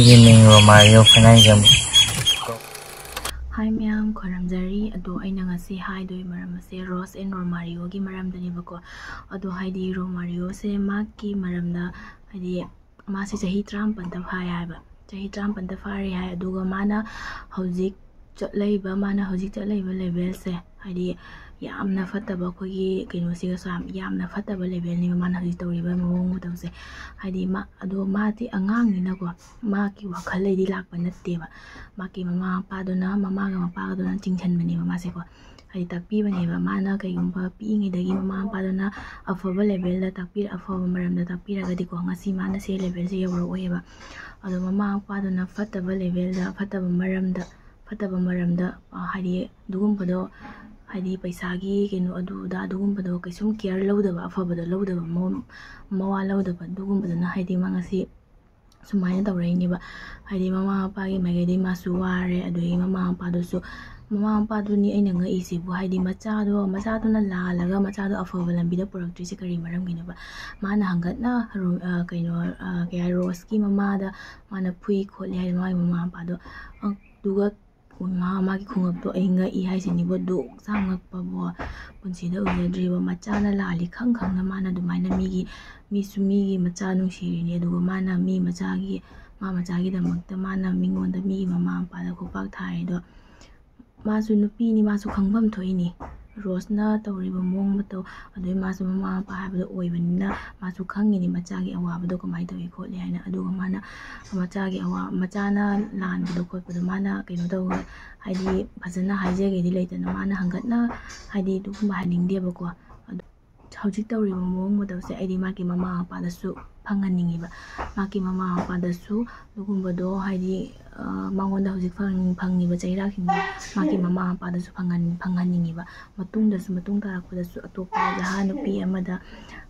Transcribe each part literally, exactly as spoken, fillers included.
ꯑꯩꯒꯤ ꯃꯤꯡ ꯔꯣꯃꯥꯔꯤꯌꯣ ꯐꯅꯥꯏꯖꯝ꯫ ꯍꯥꯏ ꯃꯌꯥꯝ, ꯈꯣꯏꯔꯝꯖꯔꯤ꯫ ꯑꯗꯣ ꯑꯩꯅ ꯉꯁꯤ ꯍꯥꯏꯗꯣꯏ ꯃꯔꯝ ꯑꯁꯦ ꯔꯣꯁ ꯑꯦꯟ ꯔꯣꯃꯥꯔꯤꯌꯣꯒꯤ ꯃꯔꯝꯗꯅꯦꯕꯀꯣ꯫ ꯑꯗꯣ ꯍꯥꯏꯗꯤ ꯔꯣꯃꯥꯔꯤꯌꯣꯁꯦ ꯃꯍꯥꯛꯀꯤ ꯃꯔꯝꯗ, ꯍꯥꯏꯗꯤ ꯃꯥꯁꯦ ꯆꯍꯤ ꯇꯔꯥꯃꯥꯄꯟꯗ ꯐꯥꯏ ꯍꯥꯏꯕ, ꯆꯍꯤ ꯇꯔꯥꯃꯥꯄꯟꯗ ꯐꯥꯔꯤ ꯍꯥꯏ꯫ ꯑꯗꯨꯒ ꯃꯥꯅ ꯍꯧꯖꯤꯛ ꯆꯠꯂꯛꯏꯕ, ꯃꯥꯅ ꯍꯧꯖꯤꯛ ꯆꯠꯂꯛꯏꯕ ꯂꯦꯚꯦꯜꯁꯦ, ꯍꯥꯏꯗꯤ ꯌꯥꯝꯅ ꯐꯠꯇꯕ, ꯑꯩꯈꯣꯏꯒꯤ ꯀꯩꯅꯣꯁꯤꯒꯁꯨ ꯌꯥꯝ, ꯌꯥꯝꯅ ꯐꯠꯇꯕ ꯂꯦꯚꯦꯜꯅꯦꯕ ꯃꯥꯅ ꯍꯧꯖꯤꯛ ꯇꯧꯔꯤꯕ ꯃꯑꯣꯡ ꯃꯇꯧꯁꯦ꯫ ꯍꯥꯏꯗꯤ ꯃꯥ, ꯑꯗꯣ ꯃꯥꯗꯤ ꯑꯉꯥꯡꯅꯤꯅꯀꯣ, ꯃꯥꯒꯤ ꯋꯥꯈꯜꯗꯩꯗꯤ ꯂꯥꯛꯄ ꯅꯠꯇꯦꯕ꯫ ꯃꯥꯒꯤ ꯃꯃꯥ ꯃꯄꯥꯗꯨꯅ, ꯃꯃꯥꯒ ꯃꯄꯥꯒꯗꯨꯅ ꯆꯤꯡꯁꯟꯕꯅꯦꯕ ꯃꯥꯁꯦꯀꯣ꯫ ꯍꯥꯏꯗꯤ ꯇꯥꯛꯄꯤꯕꯅꯦꯕ꯫ ꯃꯥꯅ ꯀꯩꯒꯨꯝꯕ ꯄꯤꯛꯏꯉꯩꯗꯒꯤ ꯃꯃꯥ ꯃꯄꯥꯗꯨꯅ ꯑꯐꯕ ꯂꯦꯚꯦꯜꯗ ꯇꯥꯛꯄꯤꯔ-, ꯑꯐꯕ ꯃꯔꯝꯗ ꯇꯥꯛꯄꯤꯔꯒꯗꯤꯀꯣ, ꯉꯁꯤ ꯃꯥꯅ ꯁꯤ ꯂꯦꯚꯦꯜꯁꯦ ꯌꯧꯔꯛꯑꯣꯏꯕ꯫ ꯑꯗꯣ ꯃꯃꯥ ꯃꯄꯥꯗꯨꯅ ꯐꯠꯇꯕ ꯂꯦꯚꯦꯜꯗ, ꯐꯠꯇꯕ ꯃꯔꯝꯗ, ꯐꯠꯇꯕ ꯃꯔꯝꯗ, ꯑ, ꯍꯥꯏꯗꯤ ꯑꯗꯨꯒꯨꯝꯕꯗꯣ, ꯍꯥꯏꯗꯤ ꯄꯩꯁꯥꯒꯤ ꯀꯩꯅꯣ, ꯑꯗꯨ ꯑꯗꯥ ꯑꯗꯨꯒꯨꯝꯕꯗꯣ ꯀꯩꯁꯨꯝ ꯀꯤꯌꯔ ꯂꯧꯗꯕ, ꯑꯐꯕꯗꯣ ꯂꯧꯗꯕ, ꯃꯋꯥ-, ꯃꯋꯥ ꯂꯧꯗꯕ, ꯑꯗꯨꯒꯨꯝꯕꯗꯨꯅ ꯍꯥꯏꯗꯤ ꯃꯥ ꯉꯁꯤ ꯁꯨꯃꯥꯏꯅ ꯇꯧꯔꯛꯏꯅꯦꯕ꯫ ꯍꯥꯏꯗꯤ ꯃꯃꯥ ꯃꯄꯥꯒꯤ ꯃꯥꯏꯀꯩꯗꯒꯤ ꯃꯥꯁꯨ ꯋꯥꯔꯦ, ꯑꯗꯨꯗꯒꯤ ꯃꯃꯥ ꯃꯄꯥꯗꯨꯁꯨ, ꯃꯃꯥ ꯃꯄꯥꯗꯨꯅꯤ ꯑꯩꯅ ꯉꯛꯏꯁꯤꯕꯨ, ꯍꯥꯏꯗꯤ ꯃꯆꯥꯗꯣ, ꯃꯆꯥꯗꯨꯅ ꯂꯥꯜꯂꯒ ꯃꯆꯥꯗꯣ ꯑꯐꯕ ꯂꯝꯕꯤꯗ ꯄꯨꯔꯛꯇ꯭ꯔꯤꯁꯦ ꯀꯔꯤ ꯃꯔꯝꯒꯤꯅꯣꯕ? ꯃꯥꯅ ꯍꯪꯒꯠꯅ ꯔꯣ-, ꯑ, ꯀꯩꯅꯣ, ꯑ, ꯀꯩ ꯍꯥꯏ, ꯔꯣꯁꯀꯤ ꯃꯃꯥꯗ ꯃꯥꯅ ꯐꯨꯏ ꯈꯣꯠꯂꯤ ꯍꯥꯏꯗꯤ ꯃꯥꯒꯤ ꯃꯃꯥ ꯃꯄꯥꯗꯣ, ꯑ, ꯑꯗꯨꯒ ꯃꯥ, ꯃꯥꯒꯤ ꯈꯣꯡꯉꯞꯇꯣ ꯑꯩ ꯉꯛꯏ ꯍꯥꯏꯁꯤꯅꯤꯕꯣ, ꯗꯨꯛ ꯆꯥ ꯉꯛꯄꯕꯣ, ꯄꯨꯟꯁꯤꯗ ꯎꯖꯗ꯭ꯔꯤꯕ꯫ ꯃꯆꯥꯅ ꯂꯥꯜꯂꯤ ꯈꯪ ꯈꯪꯅ ꯃꯥꯅ ꯑꯗꯨꯃꯥꯏꯅ ꯃꯤꯒꯤ, ꯃꯤꯁꯨ ꯃꯤꯒꯤ ꯃꯆꯥ ꯅꯨꯡꯁꯤꯔꯤꯅꯤ, ꯑꯗꯨꯒ ꯃꯥꯅ ꯃꯤ ꯃꯆꯥꯒꯤ, ꯃꯥ ꯃꯆꯥꯒꯤꯗꯃꯛꯇ ꯃꯥꯅ ꯃꯤꯉꯣꯟꯗ, ꯃꯤꯒꯤ ꯃꯃꯥ ꯃꯄꯥꯗ ꯈꯨꯄꯥꯛ ꯊꯥꯔꯤꯗꯣ꯫ ꯃꯥꯁꯨ ꯅꯨꯄꯤꯅꯤ, ꯃꯥꯁꯨ ꯈꯪꯐꯝ ꯊꯣꯛꯏꯅꯤ꯫ ꯔꯣꯁꯅ ꯇꯧꯔꯤꯕ ꯃꯑꯣꯡ ꯃꯇꯧ, ꯑꯗꯨꯗꯩ ꯃꯥꯁꯨ ꯃꯃꯥ ꯃꯄꯥ ꯍꯥꯏꯕꯗꯣ ꯑꯣꯏꯕꯅꯤꯅ ꯃꯥꯁꯨ ꯈꯪꯉꯤꯅꯤ ꯃꯆꯥꯒꯤ ꯑꯋꯥꯕꯗꯣ ꯀꯃꯥꯏꯅ ꯇꯧꯏ ꯈꯣꯠꯂꯤ ꯍꯥꯏꯅ꯫ ꯑꯗꯨꯒ ꯃꯥꯅ ꯃꯆꯥꯒꯤ ꯑꯋꯥ-, ꯃꯆꯥꯅ ꯂꯥꯟꯕꯗꯣ ꯈꯣꯠꯄꯗꯣ ꯃꯥꯅ ꯀꯩꯅꯣ ꯇꯧꯕ, ꯍꯥꯏꯗꯤ ꯐꯖꯅ ꯍꯥꯏꯖꯒꯦꯗꯤ ꯂꯩꯇꯅ ꯃꯥꯅ ꯍꯪꯒꯠꯅ ꯍꯥꯏꯗꯤ ꯑꯗꯨꯒꯨꯝꯕ ꯍꯥꯏꯅꯤꯡꯗꯦꯕꯀꯣ꯫ ꯑꯗꯣ ꯍꯧꯖꯤꯛ ꯇꯧꯔꯤꯕ ꯃꯑꯣꯡ ꯃꯇꯧꯁꯦ ꯑꯩꯗꯤ ꯃꯥꯒꯤ ꯃꯃꯥ ꯃꯄꯥꯗꯁꯨ ꯐꯪꯍꯟꯅꯤꯡꯉꯤꯕ꯫ ꯃꯥꯒꯤ ꯃꯃꯥ ꯃꯄꯥꯗꯁꯨ ꯑꯗꯨꯒꯨꯝꯕꯗꯣ ꯍꯥꯏꯗꯤ, ꯑ, ꯃꯉꯣꯟꯗ ꯍꯧꯖꯤꯛ ꯐꯪ-, ꯐꯪꯉꯤꯕ ꯆꯩꯔꯥꯛꯁꯤꯡꯗꯣ ꯃꯥꯒꯤ ꯃꯃꯥ ꯃꯄꯥꯗꯁꯨ ꯐꯪꯍꯟ-, ꯐꯪꯍꯟꯅꯤꯡꯉꯤꯕ꯫ ꯃꯇꯨꯡꯗꯁꯨ, ꯃꯇꯨꯡ ꯇꯥꯔꯛꯄꯗꯁꯨ ꯑꯇꯣꯞꯄ ꯅꯍꯥ ꯅꯨꯄꯤ ꯑꯃꯗ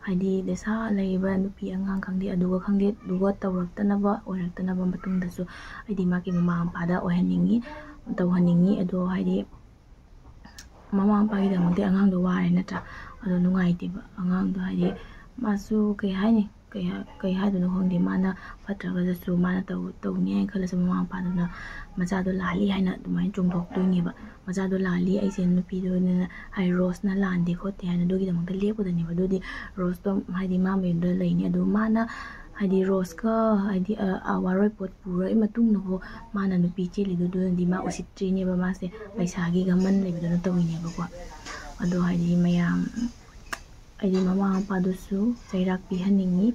ꯍꯥꯏꯗꯤ ꯂꯩꯁꯥ ꯂꯩꯔꯤꯕ ꯅꯨꯄꯤ ꯑꯉꯥꯡ ꯈꯪꯗꯦ, ꯑꯗꯨꯒ ꯈꯪꯗꯦ, ꯑꯗꯨꯒ ꯇꯧꯔꯛꯇꯅꯕ, ꯑꯣꯏꯔꯛꯇꯅꯕ ꯃꯇꯨꯡꯗꯁꯨ ꯍꯥꯏꯗꯤ ꯃꯥꯒꯤ ꯃꯃꯥ ꯃꯄꯥꯗ ꯑꯣꯏꯍꯟꯅꯤꯡꯉꯤ, ꯇꯧꯍꯟꯅꯤꯡꯉꯤ꯫ ꯑꯗꯣ ꯍꯥꯏꯗꯤ ꯃꯃꯥ ꯃꯄꯥꯒꯤꯗꯃꯛꯇꯤ ꯑꯉꯥꯡꯗꯣ ꯋꯥꯔꯦ ꯅꯠꯇ꯭ꯔꯥ? ꯑꯗꯣ ꯅꯨꯡꯉꯥꯏꯇꯦꯕ ꯑꯉꯥꯡꯗꯣ, ꯍꯥꯏꯗꯤ ꯃꯥꯁꯨ ꯀꯩ ꯍꯥꯏꯅꯤ, ꯀꯩ ꯍꯥꯏ-, ꯀꯩ ꯍꯥꯏꯗꯣꯏꯅꯣ ꯈꯪꯗꯦ꯫ ꯃꯥꯅ ꯐꯠꯇ꯭ꯔꯒꯁꯨ ꯃꯥꯅ ꯇꯧ-, ꯇꯧꯅꯤ ꯍꯥꯏꯅ ꯈꯜꯂꯁꯨ, ꯃꯃꯥ ꯃꯄꯥꯗꯨꯅ ꯃꯆꯥꯗꯣ ꯂꯥꯜꯂꯤ ꯍꯥꯏꯅ ꯑꯗꯨꯃꯥꯏꯅ ꯆꯣꯡꯊꯣꯛꯇꯣꯏꯅꯦꯕ꯫ "ꯃꯆꯥꯗꯣ ꯂꯥꯜꯂꯤ, ꯑꯩꯁꯦ ꯅꯨꯄꯤꯗꯨꯅ ꯍꯥꯏ, ꯔꯣꯁꯅ ꯂꯥꯟꯗꯦ ꯈꯣꯠꯇꯦ" ꯍꯥꯏꯅ ꯑꯗꯨꯒꯤꯗꯃꯛꯇ ꯂꯦꯞꯀꯗꯣꯏꯅꯦꯕ꯫ ꯑꯗꯨꯗꯤ ꯔꯣꯁꯇꯣ ꯍꯥꯏꯗꯤ ꯃꯥ ꯃꯌꯨꯝꯗ ꯂꯩꯅꯤ꯫ ꯑꯗꯨ ꯃꯥꯅ ꯍꯥꯏꯗꯤ ꯔꯣꯁꯀ ꯍꯥꯏꯗꯤ, ꯑ, ꯑ, ꯋꯥꯔꯣꯏꯄꯣꯠ ꯄꯨꯔꯛꯏ ꯃꯇꯨꯡꯗꯐꯥꯎ ꯃꯥꯅ ꯅꯨꯄꯤ ꯆꯦꯜꯂꯤꯗꯨꯗꯨꯅꯗꯤ ꯃꯥ ꯎꯁꯤꯠꯇ꯭ꯔꯤꯅꯦꯕ꯫ ꯃꯥꯁꯦ ꯄꯩꯁꯥꯒꯤ ꯒꯃꯟ ꯂꯩꯕꯗꯨꯅ ꯇꯧꯔꯤꯅꯦꯕꯀꯣ꯫ ꯑꯗꯣ ꯍꯥꯏꯗꯤ ꯃꯌꯥꯝ, ꯍꯥꯏꯗꯤ ꯃꯃꯥ ꯃꯄꯥꯗꯨꯁꯨ ꯆꯩꯔꯥꯛ ꯄꯤꯍꯟꯅꯤꯡꯉꯤ꯫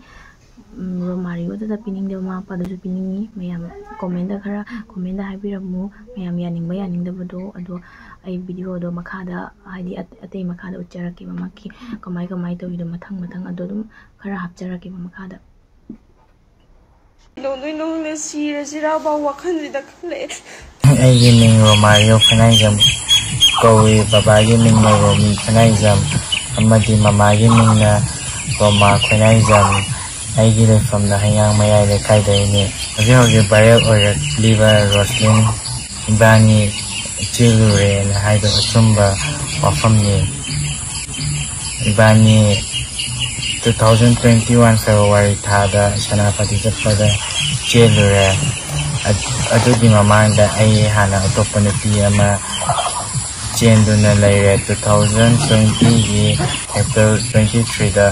ꯎꯝ, ꯔꯣꯃꯥꯔꯤꯑꯣꯗꯨꯗ ꯄꯤꯅꯤꯡꯗꯦ, ꯃꯃꯥ ꯃꯄꯥꯗꯨꯁꯨ ꯄꯤꯅꯤꯡꯉꯤ꯫ ꯃꯌꯥꯝ ꯀꯣꯃꯦꯟꯗ ꯈꯔ, ꯀꯣꯃꯦꯟꯗ ꯍꯥꯏꯕꯤꯔꯝꯃꯨ, ꯃꯌꯥꯝ ꯌꯥꯅꯤꯡꯕ ꯌꯥꯅꯤꯡꯗꯕꯗꯣ꯫ ꯑꯗꯣ ꯑꯩ ꯚꯤꯗꯤꯑꯣꯗꯣ ꯃꯈꯥꯗ, ꯍꯥꯏꯗꯤ ꯑꯠ-, ꯑꯇꯩ ꯃꯈꯥꯗ ꯎꯠꯆꯔꯛꯀꯦꯕ, ꯃꯥꯒꯤ ꯀꯃꯥꯏ ꯀꯃꯥꯏ ꯇꯧꯔꯤꯗꯣ ꯃꯊꯪ ꯃꯊꯪ ꯑꯗꯣ ꯑꯗꯨꯝ ꯈꯔ ꯍꯥꯞꯆꯔꯛꯀꯦꯕ ꯃꯈꯥꯗ꯫ ꯀꯩꯗꯧꯗꯣꯏꯅꯣ ꯈꯪꯗꯦ, ꯁꯤꯔꯁꯤꯔꯥ ꯐꯥꯎ ꯋꯥꯈꯜꯁꯤꯗ ꯈꯜꯂꯛꯑꯦ꯫ ꯑꯩꯒꯤ ꯃꯤꯡ ꯔꯣꯃꯥꯔꯤꯑꯣ ꯈꯨꯅꯥꯏꯖꯝ ꯀꯧꯏ꯫ ꯕꯕꯥꯒꯤ ꯃꯤꯡꯅ ꯔꯣꯃꯤ ꯈꯨꯅꯥꯏꯖꯝ ꯑꯃꯗꯤ ꯃꯃꯥꯒꯤ ꯃꯤꯡꯅ ꯔꯣꯃꯥ ꯈꯨꯅꯥꯏꯖꯝ꯫ ꯑꯩꯒꯤ ꯂꯩꯐꯝꯅ ꯍꯩꯉꯥꯡ ꯃꯌꯥꯏ ꯂꯩꯀꯥꯏꯗꯒꯤꯅꯤ꯫ ꯍꯧꯖꯤꯛ ꯍꯧꯖꯤꯛ ꯚꯥꯏꯔꯦꯜ ꯑꯣꯏꯔꯛꯂꯤꯕ ꯔꯣꯁꯂꯤꯟ ꯏꯕꯥꯅꯤ ꯆꯦꯜꯂꯨꯔꯦꯅ ꯍꯥꯏꯕ ꯑꯆꯨꯝꯕ ꯋꯥꯐꯝꯅꯤ꯫ ꯏꯕꯥꯅꯤ two thousand twenty one February ꯊꯥꯗ ꯁꯦꯅꯥꯄꯇꯤ ꯆꯠꯄꯗ ꯆꯦꯜꯂꯨꯔꯦ꯫ ꯑꯗ-, ꯑꯗꯨꯒꯤ ꯃꯃꯥꯡꯗ ꯑꯩ ꯍꯥꯟꯅ ꯑꯇꯣꯞꯄ ꯅꯨꯄꯤ ꯑꯃ ꯆꯦꯟꯗꯨꯅ ꯂꯩꯔꯦ꯫ Two thousand twenty ꯒꯤ April twenty three ꯗ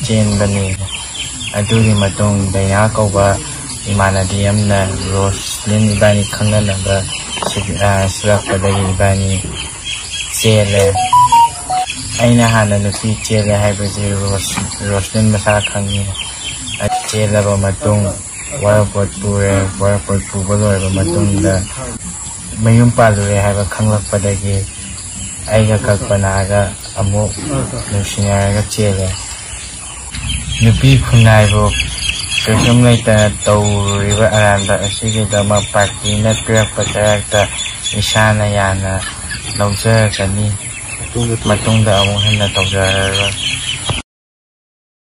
ꯆꯦꯟꯕꯅꯤ꯫ ꯑꯗꯨꯒꯤ ꯃꯇꯨꯡ ꯗꯥꯏꯅꯥ ꯀꯧꯕ ꯏꯃꯥꯟꯅꯕꯤ ꯑꯃꯅ ꯔꯣꯁꯂꯤꯟ ꯏꯕꯥꯅꯤ ꯈꯪꯅꯅꯕ ꯁꯤ-, ꯑ, ꯁꯤꯜꯂꯛꯄꯗꯒꯤ ꯏꯕꯥꯅꯤ ꯆꯦꯜꯂꯦ꯫ ꯑꯩꯅ ꯍꯥꯟꯅ ꯅꯨꯄꯤ ꯆꯦꯜꯂꯦ ꯍꯥꯏꯕꯁꯤ ꯔꯣꯁ-, ꯔꯣꯁꯂꯤꯟ ꯃꯁꯥ ꯈꯪꯉꯤ꯫ ꯑꯩ ꯆꯦꯜꯂꯕ ꯃꯇꯨꯡ ꯋꯥꯔꯣꯏꯄꯣꯠ ꯄꯨꯔꯦ꯫ ꯋꯥꯔꯣꯏꯄꯣꯠ ꯄꯨꯕ ꯂꯣꯏꯔꯕ ꯃꯇꯨꯡꯗ ꯃꯌꯨꯝ ꯄꯥꯜꯂꯨꯔꯦ ꯍꯥꯏꯕ ꯈꯪꯂꯛꯄꯗꯒꯤ ꯑꯩꯒ ꯀꯜꯄꯅꯥꯒ ꯑꯃꯨꯛ ꯅꯨꯡꯁꯤꯅꯔꯒ ꯆꯦꯜꯂꯦ꯫ ꯅꯨꯄꯤ ꯈꯨꯟꯅꯥꯏꯕꯨ ꯀꯩꯁꯨꯝ ꯂꯩꯇꯅ ꯇꯧꯔꯤꯕ ꯑꯔꯥꯟꯕ ꯑꯁꯤꯒꯤꯗꯃꯛ ꯄꯥꯔꯇꯤꯅ ꯄꯤꯔꯛꯄ ꯆꯩꯔꯥꯛꯇ ꯏꯁꯥꯅ ꯌꯥꯅ ꯂꯧꯖꯔꯒꯅꯤ꯫ ꯃꯇꯨꯡꯗ ꯑꯃꯨꯛ ꯍꯟꯅ ꯇꯧꯖꯔꯔꯣꯏ꯫